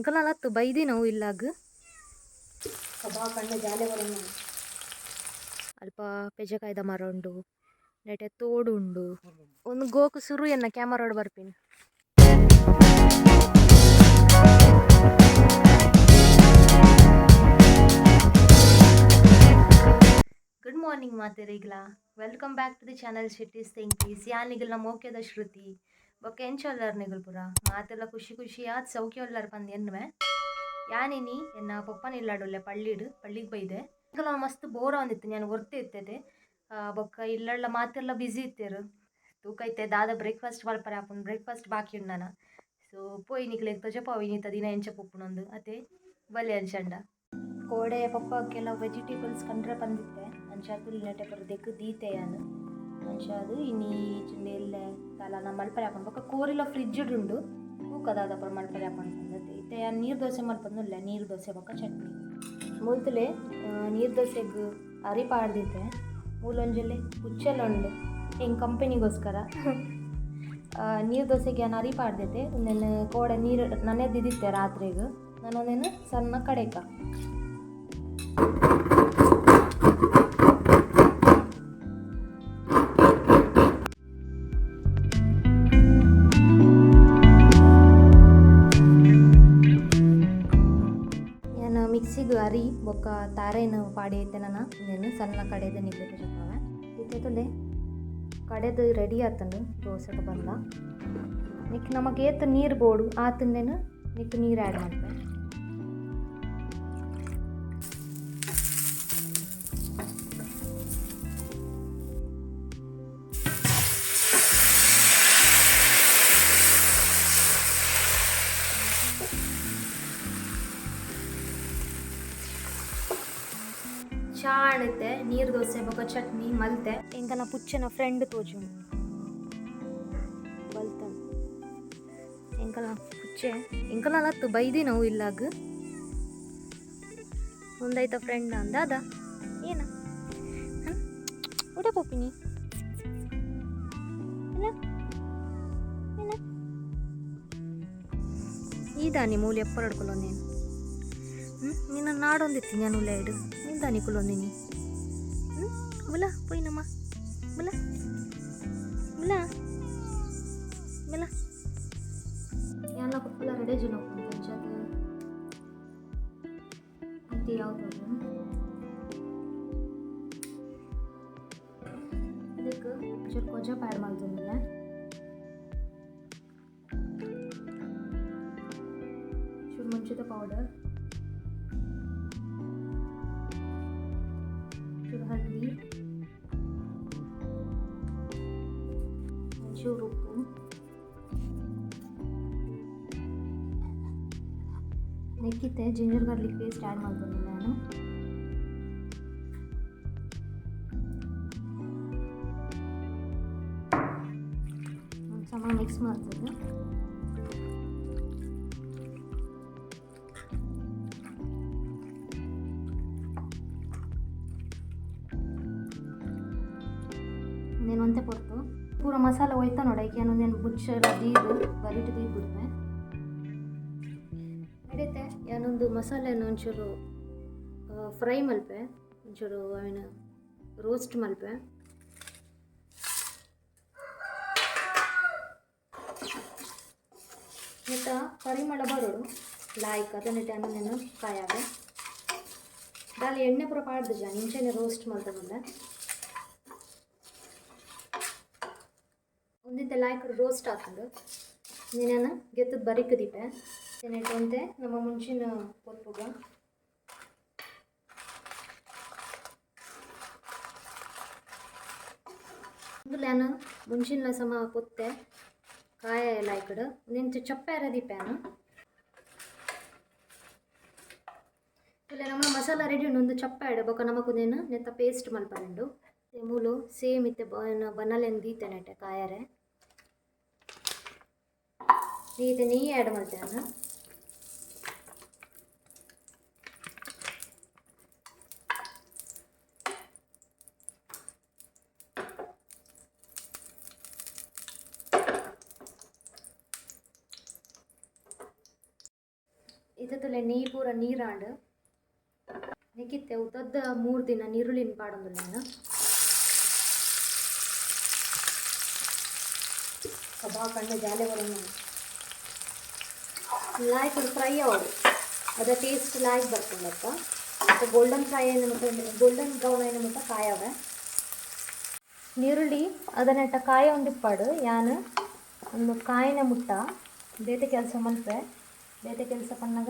ಎಂಕಲಲತ್ತು ಬೈದಿನವು ಇಲ್ಲಾಗ್. ಕಬಾ ಕಣ್ಣು ಜಾಲೆ ಬರೋಣ. ಅಲ್ಪ ಪೆಜಕಾಯ್ದ ಮರ ಉಂಡು, ನೆಟೆ ತೋಡು ಉಂಡು. ಒಂದು ಗೋಕು ಸುರು ಎನ್ನ ಕ್ಯಾಮರಾಡ್ ಬರ್ಪಿನಿ. ಗುಡ್ ಮಾರ್ನಿಂಗ್ ಮಾತೆರಿಗ್ಲಾ, welcome back to the channel Shetty's Thinkies. ಯಾನ್ ನಿಗಲ್ನ ಮೋಕೆದ ಶ್ರುತಿ. ಬೊಕ್ಕ ಎಂಚ ಉಲ್ಲರ್ ನಿಗಲ್ ಪೂರ? ಮಾತೆಲ್ಲ ಖುಷಿ ಖುಷಿ ಆದ್ ಸೌಖ್ಯ ಉಲ್ಲರ್ ಪಂದ್ ಎನ್ನುವೆ. ಯಾನಿನಿ ಎನ್ನ ಪೊಪ್ಪನ ಇಲ್ಲಡುಲ್ಲೆ ಪಳ್ಳಿಡ್, ಪಳ್ಳಿಗ್ ಬೈದೆ. ಎಂಕಲ ಮಸ್ತ್ ಬೋರ್ ಆವೊಂದಿತ್ತು, ಯಾನ್ ಒರ್ತೆ ಇತ್ತೆತೆ. ಬೊಕ್ಕ ಇಲ್ಲಡ್ಲ ಮಾತೆಲ್ಲ ಬ್ಯುಸಿ ಇತ್ತೆರ್. ತೂಕೈತೆ ದಾದ ಬ್ರೇಕ್ಫಾಸ್ಟ್ ಮಲ್ಪರೆ ಆಪುಂಡು, ಬ್ರೇಕ್ಫಾಸ್ಟ್ ಬಾಕಿ ಉಂಡು. ಸೊ ಪೋಯಿ ನಿಕ್ಲೆಗ್ ತೊಜಪಾವು ಇನಿತ ದಿನ ಎಂಚ ಪೋಪುಂಡೊಂದು ಅತೆ. ಬಲೆ ಅಂಚಂಡ. ಕೋಡೆ ಪಪ್ಪ ಕೆಲವು ವೆಜಿಟೇಬಲ್ಸ್ ಕಂಡ್ರೆ ಪಂದಿತ್ತೆ, ಅಂಚ ತುಲಿನಟೆ ಪೂರ ದೆಕ್ಕ್ ದೀತೆ ಯಾನ್. ಅಂಚಾದ್ ಇನಿ ಇಜ್ಜಿಂಡ ಎಲ್ಲೆ ದಾಲ ಮಲ್ಪರೆ ಆಪುಂಡು. ಬೊಕ್ಕ ಕೋರಿಲ ಫ್ರಿಡ್ಜ್ ಉಂಡು, ತೂಕ ದಾದ ಪೂರ ಮಲ್ಪರೆ ಆಪುಂಡು ಪಂದ್. ಇತ್ತೆ ಯಾನ್ ನೀರು ದೋಸೆ ಮಲ್ಪೊಂದುಲ್ಲೆ, ನೀರು ದೋಸೆ ಬೊಕ್ಕ ಚಟ್ನಿ. ಮೂಲ್ತುಲೆ ನೀರು ದೋಸೆಗ್ ಅರಿ ಪಾಡ್ದಿತ್ತೆ. ಮೂಲೊಂಜೆಲೆ ಪುಚ್ಚೆಲ ಉಂಡು ಎಂಕ್ ಕಂಪೆನಿಗೋಸ್ಕರ. ನೀರು ದೋಸೆಗೆ ಯಾನ್ ಅರಿ ಪಾಡ್ದಿತ್ತೆ. ಉಂದೆನ್ ಕೋಡೆ ನೀರು ನನೆದಿದಿತ್ತೆ ರಾತ್ರೆಗ್. ನಾನು ಒಂದೆನ್ ಸಣ್ಣ ಕಡೆಕ ಯಾನ್ ಮಿಕ್ಸಿಗ್ ಅರಿ ಬೊಕ್ಕ ತಾರೇನು ಪಾಡಿ ಐತೆ. ನನ್ನ ಉಂದೆನ್ ಸಣ್ಣ ಕಡೆದ ನಿಗ್ಲೆಗ್ ತೋಜಪಾವೆ. ಇತ್ತೆ ತೂಲೆ, ಕಡೆದು ರೆಡಿ ಆತುಂಡು ದೋಸೆದ ಬಲ್ಲ. ನಿಕ್ ನಮಕ್ ಏತ್ ನೀರು ಬೋಡು ಆತುಂದೆನ್ ನಿಕ್ ನೀರು ಆ್ಯಡ್ ಮಲ್ಪೆ. ಚಾ ಆಣತೆ, ನೀರು ದೋಸೆ ಬೊಕ್ಕ ಚಟ್ನಿ ಮಲ್ತೆ. ಎಂಕನ ಪುಚ್ಚೆನ ಫ್ರೆಂಡ್ ತೋಜುಂಡು, ಬಲ್ತನ್. ಎಂಕಲ ಪುಚ್ಚೆ ಎಂಕಲಲತ್ತು ಬೈದಿನವು ಇಲ್ಲಾಗ್. ಒಂದೈತ ಫ್ರೆಂಡ್ ಅಂದಾದ ಏನ ಒಡೆ ಪೋಪಿನಿ? ಏನ ಏನ ಈದಾನಿ ಮೂಲು ಎಪ್ಪರಡ್ಕೊಲೊಂದೇನು? ನಿನ್ನ ನಾಡೊಂದಿತ್ತಿ ನಾನು ಉಲ್ಲಾಯ್ಡು ನಿಂದಾನಿ ಕುಲೊಂದಿನಿ. ಬುಲ ಪೋಯಿನಮ್ಮ, ಬುಲ ಬುಲ ಬುಲ. ಯಾನ್ಲ ಪಪ್ಪಲ ರೆಡಿ ಜನ ಅಂಚಾದ್ ಇತ್ತೆ ಯಾವ್ದು ಇದಕ್ಕೆ ಒಂಚೂರು ಕೊಜಪ್ ಆ್ಯಡ್ ಮಲ್ತೊಂದುಲ್ಲೆ. ಚೂರು ಮುಂಚಿದ ಪೌಡರ್, ಚೂರು ಹಲ್ದಿ, ಒಂಚೂರು ಉಪ್ಪು. ನೆಕ್ಕಿತ್ತೆ ಜಿಂಜರ್ ಗಾರ್ಲಿಕ್ ಪೇಸ್ಟ್ ಆ್ಯಡ್ ಮಲ್ತೊಂದುಲ್ಲೆ ನಾನು. ಒಂದು ಸಮ ಮಿಕ್ಸ್ ಮಾಡ್ತದೆ. ಇನ್ನೇನು ಒಂತೆ ಪೊರ್ತು ಪೂರ ಮಸಾಲೆ ಹೋಯ್ತಾ ನೋಡ. ಒಂದೇನು ಬುಚ್ಚೆಲ್ಲ ದೀದು ಬರಿಟ್ ದೀದ್ ಬಿಡ್ಪೆ ನಡೀತೆ. ಯಾನೊಂದು ಮಸಾಲೆನ ಒಂಚೂರು ಫ್ರೈ ಮಲ್ಪೆ, ಒಂಚೂರು ಅವೇನು ರೋಸ್ಟ್ ಮಲ್ಪೆ. ನೆತ್ತ ಪರಿಮಳ ಬರೋಡು ಲಾಯ್ಕ್ ಅದನ್ನಿಟ್ಟು ಅನ್ನನೇನು ಕಾಯಾಗ ದಾಲ್ ಎಣ್ಣೆ ಪೂರ ಪಾಡ್ದು ಜಾನ್ ಇಂಚೆನೆ ರೋಸ್ಟ್ ಮಲ್ತೊಂದುಲ್ಲೆ. ಒಂದಿತ್ತೆ ಲಾಯ್ಕ್ ರೋಸ್ಟ್ ಆತುಂಡು, ನೆನನ ಗೆತ್ತದ್ ಬರಿಕ್ ದೀಪೆ. ನೆಟ್ ಒಂತೆ ನಮ್ಮ ಮುಂಚಿನ ಪೊರ್ಪುಗ. ಉಂದುಲ ಯಾನ್ ಮುಂಚಿನ ಸಮ ಪೊತ್ತೆ ಕಾಯ ಲಾಯ್ಕಡ್ ಉಂದೆನ್ ಚಪ್ಪೆ ದೀಪೆ ಯಾನ್. ಇಲ್ಲ, ನಮ್ಮ ಮಸಾಲ ರೆಡಿ ಉಂಡು. ಒಂದು ಚಪ್ಪೆ ಆಡ್ ಬೊಕ್ಕ ನಮಕ್ ಉಂದೆನ್ ನೆತ್ತ ಪೇಸ್ಟ್ ಮಲ್ಪರೆ. ಮೂಲು ಸೇಮ್ ಇತ್ತೆ ಬನಲೆನ್ ದೀತೆ ನೆಟ್ಟೆ ಕಾಯರೆ. ಇತ್ತೆ ನೆಯ್ಯಿ ಆ್ಯಡ್ ಮಲ್ತೆ ಯಾನ್. ಇತ್ತಲೆ ನೆಯ್ಯಿ ಪೂರ ನೀರಾಂಡ್ ನೆಕ್ಕಿತ್ತೆ ಉದ್ದದ್ದ 3 ದಿನ ನೀರುಳ್ಳಿನ ಪಾಡೊಂದುಲ್ಲೆನ್ ಕಬಾಬ್ ಕಣ್ಣು ಜಾಲೆ ಬರೋಣ. ಲಾಯ್ಕ್ ಫ್ರೈ ಆವಡು ಅದ ಟೇಸ್ಟ್ ಲಾಯ್ಕ್ ಬರ್ಪುಂಡತ್ತ. ಗೋಲ್ಡನ್ ಫ್ರೈ అయిన ಮುಟ್ಟ, ಗೋಲ್ಡನ್ ಬ್ರೌನ್ అయిన ಮುಟ್ಟ ಕಾಯವೆ. ನೀರುಳ್ಳಿ ಅದನೆಟ್ಟ ಕಾಯ ಒಂದಿಪ್ಪಾಡು. ಯಾನ್ ಒಂದು ಕಾಯಿನ ಮುಟ್ಟ ಬೇತೆ ಕೆಲಸ ಮಲ್ಪೆ. ಬೇತೆ ಕೆಲಸ ಪನ್ನಗ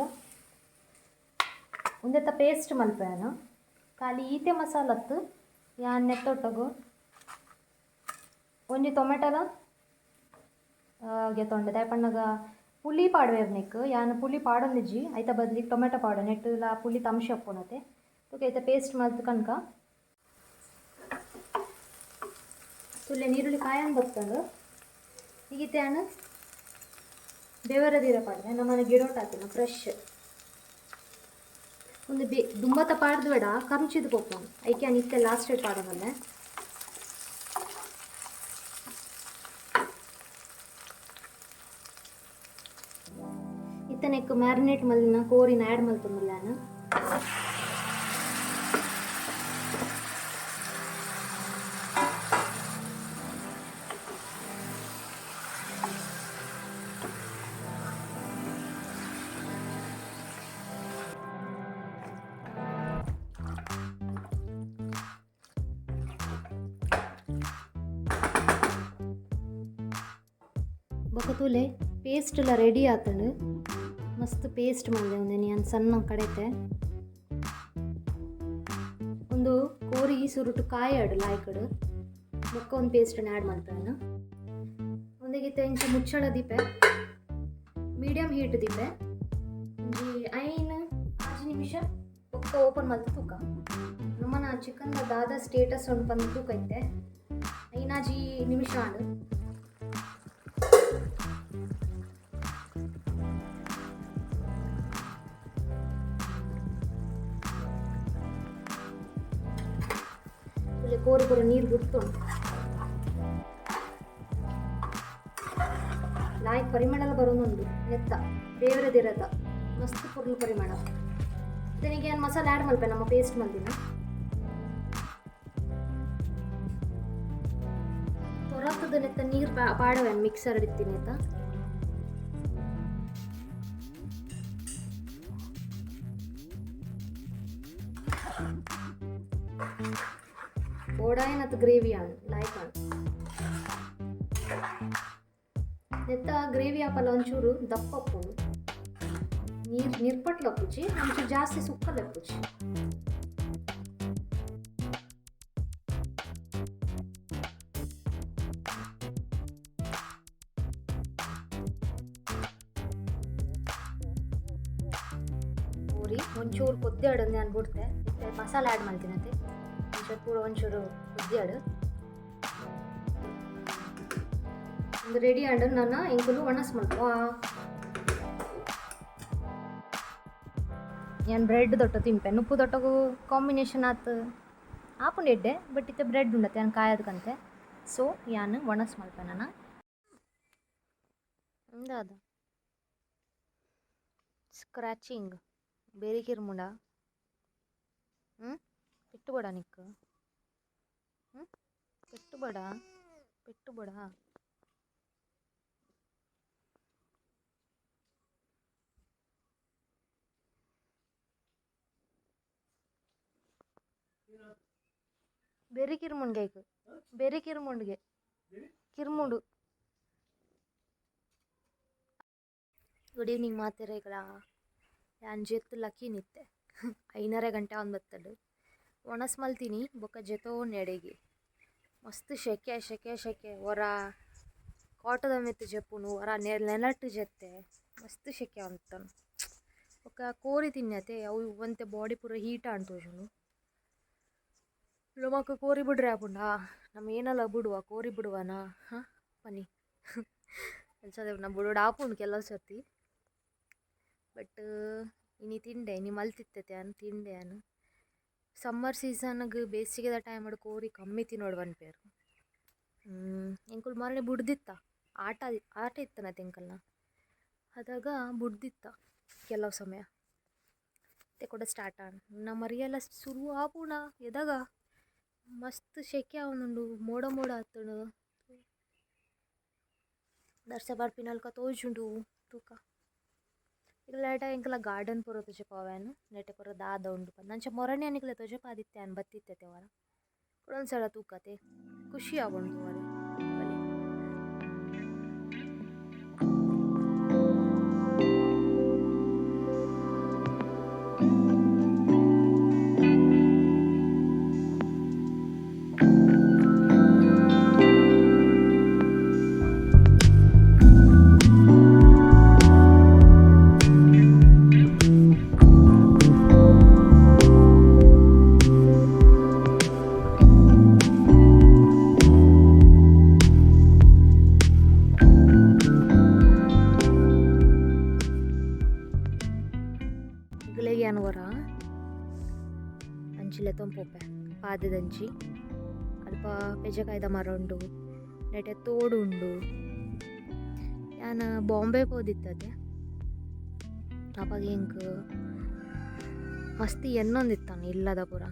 ಉಂದೆತ್ತ ಪೇಸ್ಟ್ ಮಲ್ಪೆ. ಯಾನು ಖಾಲಿ ಈತೆ ಮಸಾಲತ್ತು. ಯಾನ್ ನೆತ್ತೊಟ್ಟಗು ಒಂಜಿ ಟೊಮೆಟೊಲ ಗೆತೊಂಡೆ. ದಾಯೆ ಪನ್ನಗ ಪುಳಿ ಪಾಡ್ವೆರ್ ನೆಕ್. ಯಾನ್ ಪುಳಿ ಪಾಡೊಂದಿಜ್ಜಿ. ಐತ ಬದ್ಲಿ ಟೊಮೆಟೊ ಪಾಡು. ನೆಟ್ಟುಲ ಪುಳಿ ಅಂಶ ಉಪ್ಪುನತೆ. ಬೊಕ ಐತ ಪೇಸ್ಟ್ ಮಲ್ತ್ ಕನಕ ತುಲೆ. ನೀರುಳ್ಳಿ ಕಾಯನ್ ಬತ್ತಂಡು. ಈಗ ಯಾನ್ ಬೇವರ ದೀರ ಪಾಡ್ದೆ. ನಮ್ಮನೆ ಗಿಡೋಟ್ ಹಾಕಿನ ಫ್ರೆಶ್ ಒಂದು ಬೆ ದುಂಬತ್ತ ಪಾಡ್ದು ಬೇಡ, ಕರ್ಂಚಿದ್ ಪೋಪುಂಡು. ಐಕೆ ಯಾನ್ ಇತ್ತೆ ಲಾಸ್ಟ್ ಪಾಡೊಂದುಲ್ಲೆ. ಇತ್ತೆ ನೆಕ್ ಮ್ಯಾರಿನೇಟ್ ಮಲ್ದಿನ ಕೋರಿನ ಆ್ಯಡ್ ಮಲ್ತೊಂದುಲ್ಲೆ ಯಾನ್. ಬೊಕ ತೂಲೆ, ಪೇಸ್ಟ್ ಎಲ್ಲ ರೆಡಿ ಆತಂಡು. ಮಸ್ತ್ ಪೇಸ್ಟ್ ಮಲ್ದೆ ಉಂದೆನ್ ಯಾನ್ ಸಣ್ಣ ಕಡೆತೆ. ಒಂದು ಕೋರಿ ಸುರುಟು ಕಾಯಡ್ ಲಾಯ್ಕಡ್. ಬೊಕ್ಕ ಒಂದು ಪೇಸ್ಟ್ ಆ್ಯಡ್ ಮಲ್ಪೆ. ಉಂದೆಗಿತ್ತೆ ಇಂಚ ಮುಚ್ಚಳ ದೀಪೆ, ಮೀಡಿಯಂ ಹೀಟ್ ದೀಪೆ. ಒಂಜಿ 5 6 ನಿಮಿಷ ಬೊಕ್ಕ ಓಪನ್ ಮಲ್ತ್ ತೂಕ. ನಮ್ಮನ ಚಿಕನ್ ದಾದ ಸ್ಟೇಟಸ್ ಉಂಡು ಪಂದ್ ತೂಕ. ಇತ್ತೆ 5 6 ನಿಮಿಷ ಆಂಡ್. ಇಲ್ಲಿ ಕೋರಿ ಪೂರ ನೀರು ಬುಡ್ತುಂಡು. ಲಾಯ್ಕ್ ಪರಿಮಳಲ ಬರೋದುಂಡು. ನೆತ್ತ ಬೇವರದಿರತ ಮಸ್ತ್ ಪೊರ್ಲು ಪರಿಮಳ. ಇದನಿಗೆ ಏನು ಮಸಾಲೆ ಆ್ಯಡ್ ಮಲ್ಪೆ ನಮ್ಮ ಪೇಸ್ಟ್ ಮಲ್ದಿನ. ತೊರತದ ನೆತ್ತ ನೀರು ಪಾಡವೆ ಮಿಕ್ಸರ್ ಇತ್ತೀನಿ ಆಯ್ತಾ. ಬೋಡಾಯನತ್ ಗ್ರೇವಿ ಆನ್ ಲಾಯ್ಕ್ ಆನ್. ನೆತ್ತ ಗ್ರೇವಿ ಆಪಲ ಒಂಚೂರು ದಪ್ಪ ಉಪ್ಪುಂಡು. ನೀರು ನಿರ್ಪಟ್ಲು ಅಪ್ಪುಜಿ, ಒಂಚೂರು ಜಾಸ್ತಿ ಸುಕ್ಕಲ್ ಅಪ್ಪುಜಿ. ಪೂರಿ ಒಂಚೂರು ಕೊದ್ದಿಯಾಡು ನಾನು ಬಿಡ್ತೆ. ಇತ್ತೆ ಮಸಾಲೆ ಆ್ಯಡ್ ಮಲ್ತಿನತೆ. ಒಂಚೂರು ಪೂರ ಒಂಚೂರು ಕೊದ್ದಿಯಾಡು. ಒಂದು ರೆಡಿ ಆಂಡ್. ನಾನು ಎಂಕುಲು ಒಣಸ್ ಮಲ್ಪುವ. ಯಾನ್ ಬ್ರೆಡ್ ದೊಟ್ಟ ತಿನ್ಪೆ. ನುಪ್ಪು ದೊಟ್ಟಗು ಕಾಂಬಿನೇಷನ್ ಆತ್ ಆಪುಂಡು ಎಡ್ಡೆ. ಬಟ್ ಇತ್ತೆ ಬ್ರೆಡ್ ಉಂಡತೆ ಯಾನ್ ಕಾಯದಕಂತೆ. ಸೊ ಯಾನ್ ಒಣಸ್ ಮಲ್ಪೆ ನನ. ದಾದ ಸ್ಕ್ರಾಚಿಂಗ್? ಬೇರೆ ಕಿರ್ಮುಂಡ? ಹ್ಞೂ, ಪೆಟ್ಟು ಬೋಡ ನಿಕ್ಕ್? ಹ್ಞೂ, ಪೆಟ್ಟು ಬೋಡ? ಪೆಟ್ಟು ಬೋಡ? ಬೇರೆ ಕಿರ್ಮುಂಡ್ಗೆ ಐಕ್ ಬೇರೆ ಕಿರ್ಮುಂಡ್ಗೆ ಕಿರ್ಮುಂಡು. ಗುಡ್ ಈವ್ನಿಂಗ್ ಮಾತೆರೆಗ್ಲಾ. ಯಾನ್ ಜೆತ್ತ್ ಲಕ್ಕಿನಿತ್ತೆ. 5:30 ಗಂಟೆ ಆವೊಂದು ಬತ್ತಂಡ್. ಒಣಸ್ ಮಲ್ತೀನಿ ಬೊಕ್ಕ ಜೆತೋನ್ ಎಡೆಗೆ. ಮಸ್ತ್ ಶೆಕೆ ಶೆಕೆ ಶೆಕೆ. ಒರ ಕಾಟದ ಮಿತ್ತ್ ಜೆಪ್ಪುನು, ಒರ ನೆಲಟ್ ಜೆತ್ತೆ. ಮಸ್ತ್ ಶೆಕೆ ಆವೊಂದಿತ್ತುಂಡು. ಬೊಕ್ಕ ಕೋರಿ ತಿನ್ಯತೆ, ಅವು ಒಂತೆ ಬಾಡಿ ಪೂರ ಹೀಟ್ ಆಂಡ್ ತೋಜುಂಡು. ನಮಕ್ ಕೋರಿ ಬುಡ್ರೆ ಆಪುಂಡಾ? ನಮ ಏನಲ ಬುಡುವ, ಕೋರಿ ಬುಡುವನಾ? ಹಾಂ, ಪನಿ ಅಂಚಾದ್ ನಾ ಬುಡೋಡು ಆಪುಂಡು ಕೆಲವು ಸರ್ತಿ. ಬಟ್ ಇನಿ ತಿಂಡೆ, ಇನಿ ಮಲ್ತಿತ್ತೆ ಯಾನ್, ತಿಂಡೆ ಯಾನ್. ಸಮ್ಮರ್ ಸೀಸನ್ಗ್ ಬೇಸಿಗೆದ ಟೈಮ್ಡ್ ಕೋರಿ ಕಮ್ಮಿ ತಿನ್ನೋಡು ಪನ್ಪೆರ್. ಎಂಕುಲು ಮೊನ್ನೆ ಬುಡ್ದಿತ್ತ. ಆಟ ಆಟ ಇತ್ತನತೆ ಎಂಕಲ್ನ, ಅದಗ ಬುಡ್ದಿತ್ತ. ಕೆಲವು ಸಮಯ. ಇತ್ತೆ ಕುಡ ಸ್ಟಾರ್ಟ್ ಆಂಡ್. ನಮ್ಮ ರಿಯಲ್ ಸುರು ಆಪುಂಡ ಎದಗ ಮಸ್ತ್ ಶೆಕೆ ಆವೊಂದುಂಡು ಮೋಡ ಮೋಡ ಆತುಂಡು. ದರ್ಸೆ ಬರ್ಪಿನಲ್ಕ ತೋಜುಂಡು ತೂಕ. ಇಲ್ಲಡ ಎಂಕಲ್ನ ಗಾರ್ಡನ್ ಪೂರ ತೋಜಪಾವೆ ಯಾನ್ ನೆಟೆ ಪೂರ ದಾದ ಉಂಡು ಪಂದ್ ಅಂಚ ಮೊರನೆ ನಿಕಲ್ನ ತೋಜಪಾದಿತ್ತೆ ಯಾನ್ ಬತ್ತಿತ್ತೆ ಒರ ಕುಡೊಂಜಿ ಸಲ ತೂಕತೆ ಖುಷಿ ಆಪುಂಡು ತೂವರೆ ಬಲೆ. ನಿಕಲೆಗ್ ಯಾನ್ ಒರ ಅಂಚಿ ಲೆತೊಂದು ಪೋಪೆ ಪಾದೆದಂಚಿ ಅಲ್ಪ ಪೆಜಕಾಯಿದ ಮರ ಉಂಡು ನೆಟೆ ತೋಡು ಉಂಡು. ಯಾನ್ ಬಾಂಬೆ ಪೋದಿತ್ತತೆ ಅಪಗ ಎಂಕ್ ಮಸ್ತ್ ಎನ್ನೊಂದಿತ್ತಾನ್ ಇಲ್ಲದ ಪೂರ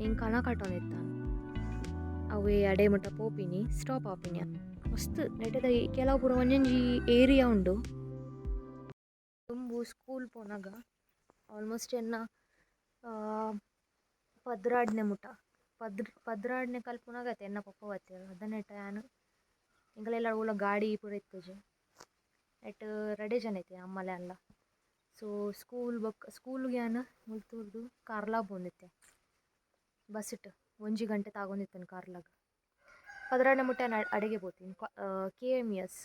ಎಂಕ್ ಕನ ಕಟೊಂದಿತ್ತಾನ್ ಅವ್ವೆ ಅಡೆ ಮುಟ ಪೋಪಿನಿ ಸ್ಟಾಪ್ ಆಪಿನಿ ಮಸ್ತ್ ನೆಟೆದ ಕೆಲವು ಪೂರ ಒಂಜೊಂಜಿ ಏರಿಯಾ ಉಂಡು. ದುಂಬು ಸ್ಕೂಲ್ ಪೋನಗ ಆಲ್ಮೋಸ್ಟ್ ಎನ್ನ 12ನೇ ಮುಟ 12ನೇ ಕಲ್ಪುನಗ ಅತೆ ಎನ್ನ ಪೊಪ್ಪ ಬತ್ತೆರ್ ಅದನೆಟ ಯಾನ್ ಎಂಕಲೆಲ್ಲ ಓಲ ಗಾಡಿ ಪೂರ ಇತ್ತುಜಿ ನೆಟ್ ರಡ್ಡೆ ಜನ ಇತ್ತೆ ಅಮ್ಮಲೆ ಅಲ್ಲ ಸೊ ಸ್ಕೂಲ್ ಬೊಕ್ಕ ಸ್ಕೂಲ್ಗ್ ಯಾನ್ ಮುಲ್ತುರ್ದು ಕಾರ್ಲ ಪೋವೊಂದಿತ್ತೆ ಬಸ್ಟ್ ಒಂಜಿ ಗಂಟೆ ತಾಗೊಂದಿತ್ತುಂಡು ಕಾರ್ಲಗ್ 12ನೇ ಮುಟ ಯಾನ್ ಅಡೆಗೆ ಪೋತಿನಿ ಕೆ.ಎಮ್.ಎಸ್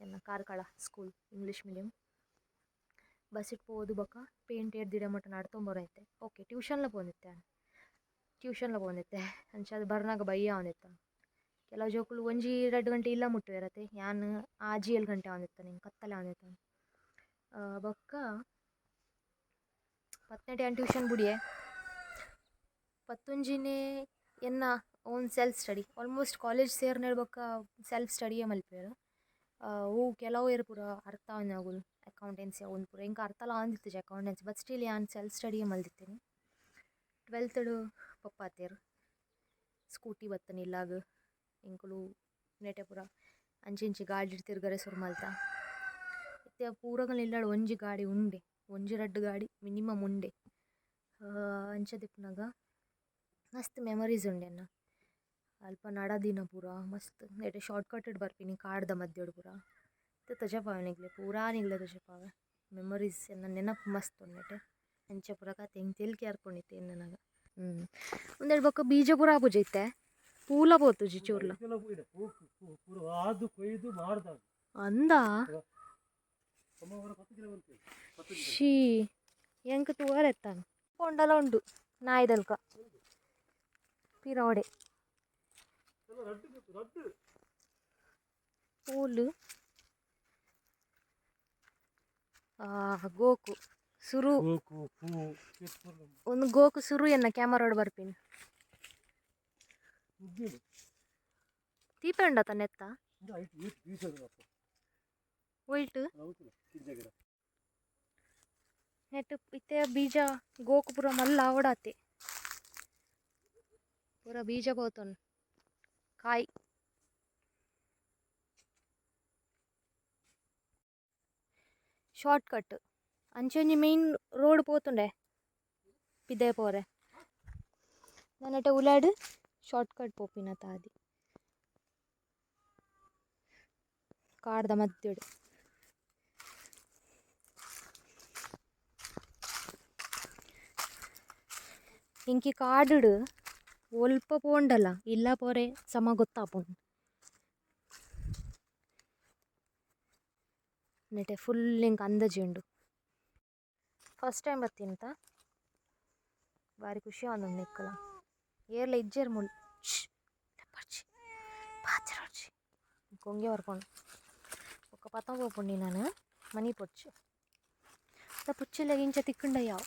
ಎನ್ನ ಕಾರ್ಕಳ ಸ್ಕೂಲ್ ಇಂಗ್ಲೀಷ್ ಮೀಡಿಯಂ ಬಸ್ಸಿಟ್ ಪೋದು ಬೊಕ್ಕ ಪೇಂಟೆಡ್ ದಿಡ ಮುಟ ನಡತೊಂದು ಬರೊಂದಿತ್ತೆ ಓಕೆ ಟ್ಯೂಷನ್ಲ ಪೋವೊಂದಿತ್ತೆ ಯಾನ್ ಟ್ಯೂಷನ್ಲ ಪೋವೊಂದಿತ್ತೆ ಅಂಚಾದ್ ಬರ್ನಗ ಬಯ್ಯ ಆವೊಂದಿತ್ತ ಕೆಲವು ಜೋಕುಲು ಒಂಜಿ ರಡ್ಡ್ ಗಂಟೆ ಇಲ್ಲ ಮುಟ್ಟುವೆರತೆ ಯಾನ್ ಆಜಿ ಏಳ್ ಗಂಟೆ ಆವೊಂದಿತ್ತನೆ ಎಂಕ್ ಕತ್ತಲೆ ಆವೊಂದಿತ್ತನೆ ಬೊಕ್ಕ ಪತ್ತ್ನೆಟ್ ಯಾನ್ ಟ್ಯೂಷನ್ ಬುಡಿಯೆ ಪತ್ತೊಂಜಿನೆ ಎನ್ನ own self study almost college ಸೇರ್ನೆಡ್ ಬೊಕ್ಕ ಸೆಲ್ಫ್ ಸ್ಟಡಿಯೇ ಮಲ್ಪುವೆರ್ ಒವು ಕೆಲವೆರ್ ಪೂರ ಅರ್ಥ ಆವಂದಿನಕುಲು ಅಕೌಂಟೆನ್ಸಿ ಅವು ಉಂದು ಪೂರ ಎಂಕ್ ಅರ್ಥಲ ಆವೊಂದಿತ್ತಿಜಿ ಅಕೌಂಟೆನ್ಸಿ ಬಟ್ ಸ್ಟಿಲ್ ಯಾನ್ ಸೆಲ್ಫ್ ಸ್ಟಡಿಯೇ ಮಲ್ದಿತ್ತಿನಿ ಟ್ವೆಲ್ತ್ ಡ್ ಪೊಪ್ಪ ಆತೆರ್ ಸ್ಕೂಟಿ ಬತ್ತುಂಡು ಇಲ್ಲಗ್ ಎಂಕುಲು ನೆಟೆ ಪೂರ ಅಂಚಿ ಇಂಚಿ ಗಾಡಿಡ್ ತಿರ್ಗರೆ ಸುರು ಮಲ್ತ ಇತ್ತೆ ಪೂರಗ್ಲ ಇಲ್ಲಡ್ ಒಂಜಿ ಗಾಡಿ ಉಂಡೆ ಒಂಜಿ ರಡ್ಡ್ ಗಾಡಿ ಮಿನಿಮಮ್ ಉಂಡೆ ಅಂಚ ದಿಪ್ಪುನಗ ಮಸ್ತ್ ಮೆಮೊರೀಸ್ ಉಂಡು ಎನ್ನ ಅಲ್ಪ ನಡದಿನ ಪೂರ ಮಸ್ತ್ ನೆಟೆ ಶಾರ್ಟ್ ಕಟ್ ಡ್ ಬರ್ಪಿನಿ ಕಾಡ್ದ ಮದ್ಯಡ್ ಪೂರ ಇತ್ತೆ ತೋಜಪಾವೆ ನಿಕ್ಲೆಗ್ ಪೂರ ನಿಕ್ಲೆಗ್ ತೋಜಪಾವೆ ಮೆಮೊರೀಸ್ ಎನ್ನ ನೆನಪು ಮಸ್ತ್ ಉಂಡು ನೆಟೆ ಅಂಚ ಪೂರ ಕತೆ ಎಂಕ್ ತೆಲ್ಕೆ ಬರ್ಪುಂಡು ಇತ್ತೆ ಎನ್ನುನಗ ಉಂದೆಡ್ ಬೊಕ್ಕ ಬೀಜ ಪೂರ ಆಪುಜಿ ಇತ್ತೆ ಪೂಲ ಪೋತುಜಿ ಚೂರ್ಲ ಅಂದಾ ಶೀ ಎಂಕ್ ತೂವರೆ ಎತ್ತಾನ ಪೋಂಡಲ ಉಂಡು ನಾಯಿದಲ್ಕ ಪಿರೋಡೆ ಪೂಲು ಗೋಕು ಸುರು ಒಂದು ಗೋಕು ಸುರು ಎನ್ನ ಕ್ಯಾಮರಾಡ್ ಬರ್ಪಿನಿ ತೀಪೆ ಉಂಡ ತನ್ನೆತ್ತ ಒಯ್ಟ್ ನೆಟ್ ಇತ್ತೆ ಬೀಜ ಗೋಕು ಪೂರ ಮಲ್ಲ ಆವೊಡಾತೆ ಪೂರ ಬೀಜ ಪೋತುಂಡು ಕಾಯಿ ಶಾರ್ಟ್ ಕಟ್ ಅಂಚಿ ಒಂಜಿ ಮೈನ್ ರೋಡ್ ಪೋತುಂಡೆ ಪಿದಯ್ ಪೋರೆ ನನ ಉಲಾಡ್ ಶಾರ್ಟ್ ಕಟ್ ಪೋಪಿನ ತಾದಿ ಕಾಡ್ದ ಮಧ್ಯಡ್ ಎಂಕಿ ಕಾಡುಡು ಒಲ್ಪ ಪೋಂಡಲ ಇಲ್ಲ ಪೋರೆ ಸಮ ಗೊತ್ತಾಪುಂಡು ನೆಟೆ ಫುಲ್ ಎಂಕ್ ಅಂದಾಜಿ ಉಂಡು ಫಸ್ಟ್ ಟೈಮ್ ಬತ್ತಿನತ ಬಾರಿ ಖುಷಿ ಆವೊಂದುಂಡು ನಿಕ್ಕಲ ಏರ್ಲ ಇಜ್ಜೆರ್ ಮೂಲು ಲೆಪ್ಪೊಡ್ಚಿ ಪಾತೆರೊಡ್ಚಿ ಕೊಂಗೆ ಬರ್ಪುಂಡು ಬೊಕ್ಕ ಪತೊಂದು ಪೋಪುಂಡು ನಾನ್ ಮನಿಪೊಡ್ಚಿ ದ ಪುಚ್ಚೆಲೆಗ್ ಇಂಚ ತಿಕ್ಕುಂಡ ಯಾವು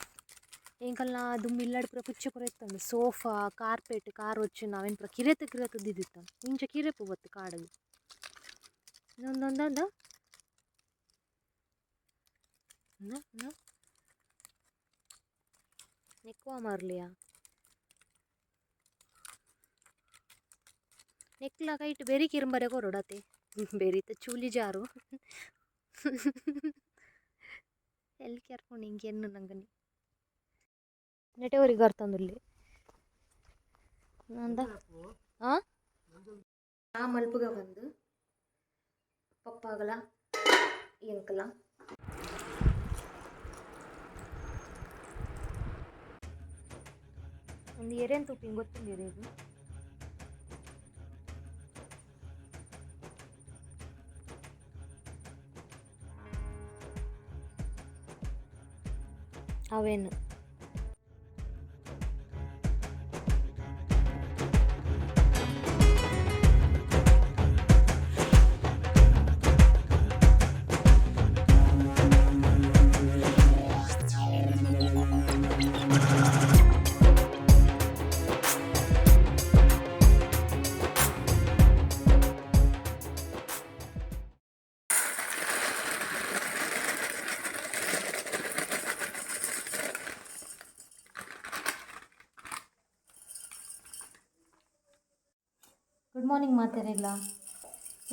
ಎಂಕಲ್ನ ದುಂಬು ಇಲ್ಲಡ್ ಪೂರ ಪುಚ್ಚೆ ಪೂರ ಇತ್ತುಂಡು ಸೋಫಾ ಕಾರ್ಪೆಟ್ ಕಾರ್ ಒಚ್ಚುನ ಅವೆನ್ ಪೂರ ಕಿರೆತ್ ಕಿರೆತ್ ದೀದಿತ್ತ ಇಂಚ ಕಿರೆಪು ಬತ್ತು ಕಾಡುಗು ಉಂದು. ನೆಕ್ವಾ ಮಾರ್ಲಿಯಾ ನೆಕ್ಲ ಕೈಟ್ ಬೆರಿ ಕಿರಂಬರೆ ಕೊರೊಡತೆ ಬೆರಿತ ಚೂಲಿ ಜಾರು ಎಲ್ಲಿ ಕೇರ್ಕೊಂಡು ಹಿಂಗೆ ಎನ್ನು ನಂಗನಿ ನೆಟೆವರಿಗೆ ಅರ್ತಂದುಲ್ಲಿ ನಂದ ಆ ಆ ಮಲ್ಪುಗ ಬಂದು ಪಪ್ಪಾಗಲ ಎಂಕಲ ಒಂದು ಎರೆನ್ ತುಪ್ಪಿಂಗ್ ಗೊತ್ತುಂದಿರ ಇದು. ಅವೇನು ಗುಡ್ ಮಾರ್ನಿಂಗ್ ಮಾತೆರೆಗ್ಲ.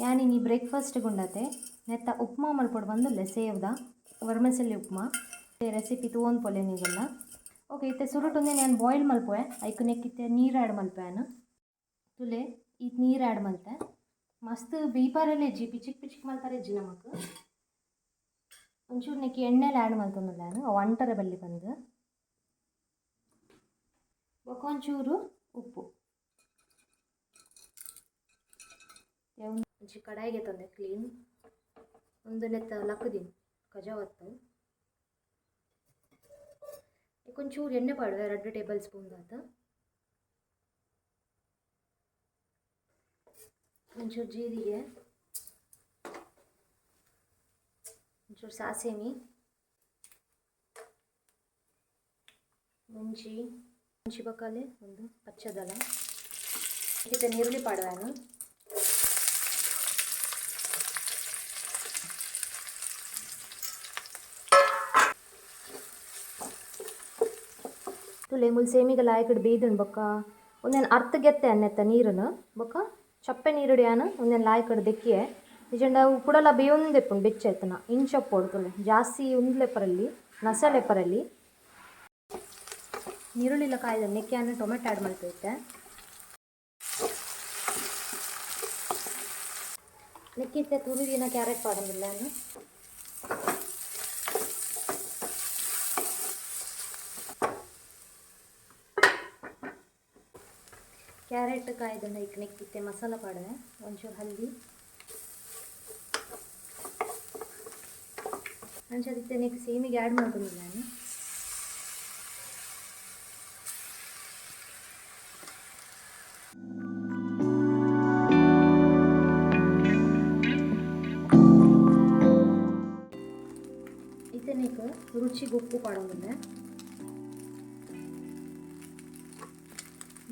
ಯಾನ್ ಇನಿ ಬ್ರೇಕ್ಫಾಸ್ಟ್ ಗುಂಡತೆ ನೆತ್ತ ಉಪ್ಮಾ ಮಲ್ಪೊಡು ಬಂದುಲ್ಲೆ ಸೇವ್ದ ವರ್ಮೆಸೆಲ್ಲಿ ಉಪ್ಮಾ ರೆಸಿಪಿ ತೂವೊಂದು ಪೋಲೆ ನೀವೆಲ್ಲ. ಓಕೆ, ಇತ್ತೆ ಸುರುಟುಂದೆ ನಾನು ಬಾಯ್ಲ್ ಮಲ್ಪುವೆ. ಐಕ್ ನೆಕ್ಕಿತ್ತೆ ನೀರು ಆ್ಯಡ್ ಮಲ್ಪೆ ಯಾನ್. ತುಲೆ ಈತ್ ನೀರು ಆ್ಯಡ್ ಮಲ್ತೆ. ಮಸ್ತ್ ಬೇಯ್ಪಾರೆಲ್ಲ ಇಜ್ಜಿ, ಪಿಚಿಕ್ ಪಿಚಿಕ್ ಮಲ್ಪರೆ ಇಜ್ಜಿ ನಮಕ್. ಒಂಚೂರು ನೆಕ್ಕೆ ಎಣ್ಣೆಲ ಆ್ಯಡ್ ಮಲ್ತೊಂದುಲ್ಲೆ ಯಾನ್, ಅವು ಅಂಟರೆ ಬಲ್ಲಿ ಪಂದ್. ಬೊಕ ಒಂಚೂರು ಉಪ್ಪು. ಒಂಚಿ ಕಡಾಯಿಗೆ ತಂದೆ ಕ್ಲೀನ್ ಒಂದು ನೆತ್ತ ಲಕ್ಕದಿನಿ ಕಜಾವತ್ತು. ಒಂಚೂರು ಎಣ್ಣೆ ಪಾಡುವೆ, 2 ಟೇಬಲ್ ಸ್ಪೂನ್ ದಾತ. ಒಂಚೂರು ಜೀರಿಗೆ, ಒಂಚೂರು ಸಾಸಿವೆ, ಮುಂಚಿ ಮುಂಚಿ ಬಕಾಲೆ ಒಂದು ಪಚ್ಚದಲ ಇತ್ತೆ ನೀರುಳ್ಳಿ ಪಾಡುವೆ. ತುಲೆ ಮುಲ್ ಸೇಮಿಗೆ ಲಾಯಕಡ್ ಬೇಯ್ದುಂಡು. ಬೊಕ್ಕ ಒಂದೇನು ಅರ್ಥ ಗೆತ್ತೆ ಅನ್ನೆತ್ತ ನೀರನ್ನು. ಬೊಕ್ಕ ಚಪ್ಪೆ ನೀರುಡು ಯಾನ್ ಒಂದೇನು ಲಾಯಕಡ್ ದೆಕ್ಕಿಯೆ. ನಿಜಂಡ ಅವು ಕುಡಲ ಬೇಯೊಂದೆಪ್ಪುಂಡು ಬೆಚ್ಚ ಎತ್ತನ ಇಂಚಪ್ಪೊಡು. ತುಲೆ ಜಾಸ್ತಿ ಉಂದ್ಲೆಪರಲ್ಲಿ ನಸಲೆಪರಲ್ಲಿ. ನೀರುಳ್ಳಿಲ ಕಾಯ್ದ ನೆಕ್ಕೆ ಯಾನ್ ಟೊಮೆಟೊ ಆ್ಯಡ್ ಮಲ್ಪೈತೆ. ನೆಕ್ಕಿತ್ತೆ ತುರಿದಿನ ಕ್ಯಾರೆಟ್ ಪಾಡೊಂದುಲ್ಲೆ ಯಾನ್. ಕ್ಯಾರೆಟ್ ಕಾಯ್ದಂಡ ಐಕ್ ನೆಕ್ಕಿತ್ತೆ ಮಸಾಲ ಪಾಡುವೆ. ಒಂಚೂರು ಹಲ್ದಿ, ಅಂಚ ನೆಕ್ ಸೇಮಿಗೆ ಆ್ಯಡ್ ಮಲ್ತೊಂದುಲ್ಲೆ ಯಾನ್. ಇತ್ತೆ ನೆಕ್ ರುಚಿಗ್ ಉಪ್ಪು ಪಾಡೊಂದುಲ್ಲೆ.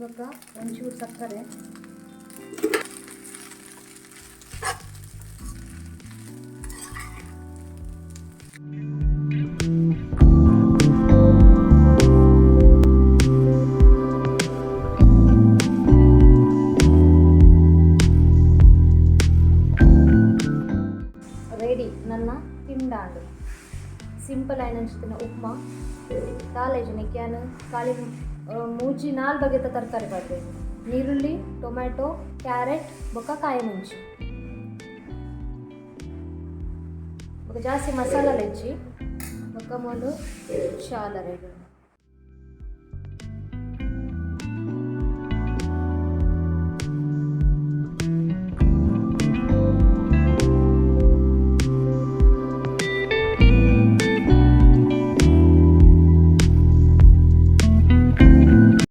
ಬೊಕ್ಕ ಒಂಚೂರು ಸಕ್ಕರೆ. ರೆಡಿ ನನ್ನ ತಿಂಡಾಂಡ್. ಸಿಂಪಲ್ ಆಯಿನಂಚಿತ್ತಿನ ಉಪ್ಮಾ. ದಾಲ ಇಜ್ಜಿ ನೆಕ್ಕ್ ಯಾನ್ ಖಾಲಿ 3-4 ಬಗೆತ ತರಕಾರಿ ಪಾಡ್ದೆ. ನೀರುಳ್ಳಿ, ಟೊಮ್ಯಾಟೊ, ಕ್ಯಾರೆಟ್ ಬೊಕ್ಕ ಕಾಯಿ ಮುಂಚಿ. ಬೊಕ್ಕ ಜಾಸ್ತಿ ಮಸಾಲ ಇಜ್ಜಿ. ಬೊಕ್ಕ ಮೂಲು ಚಾಲ ರೆಡಿ.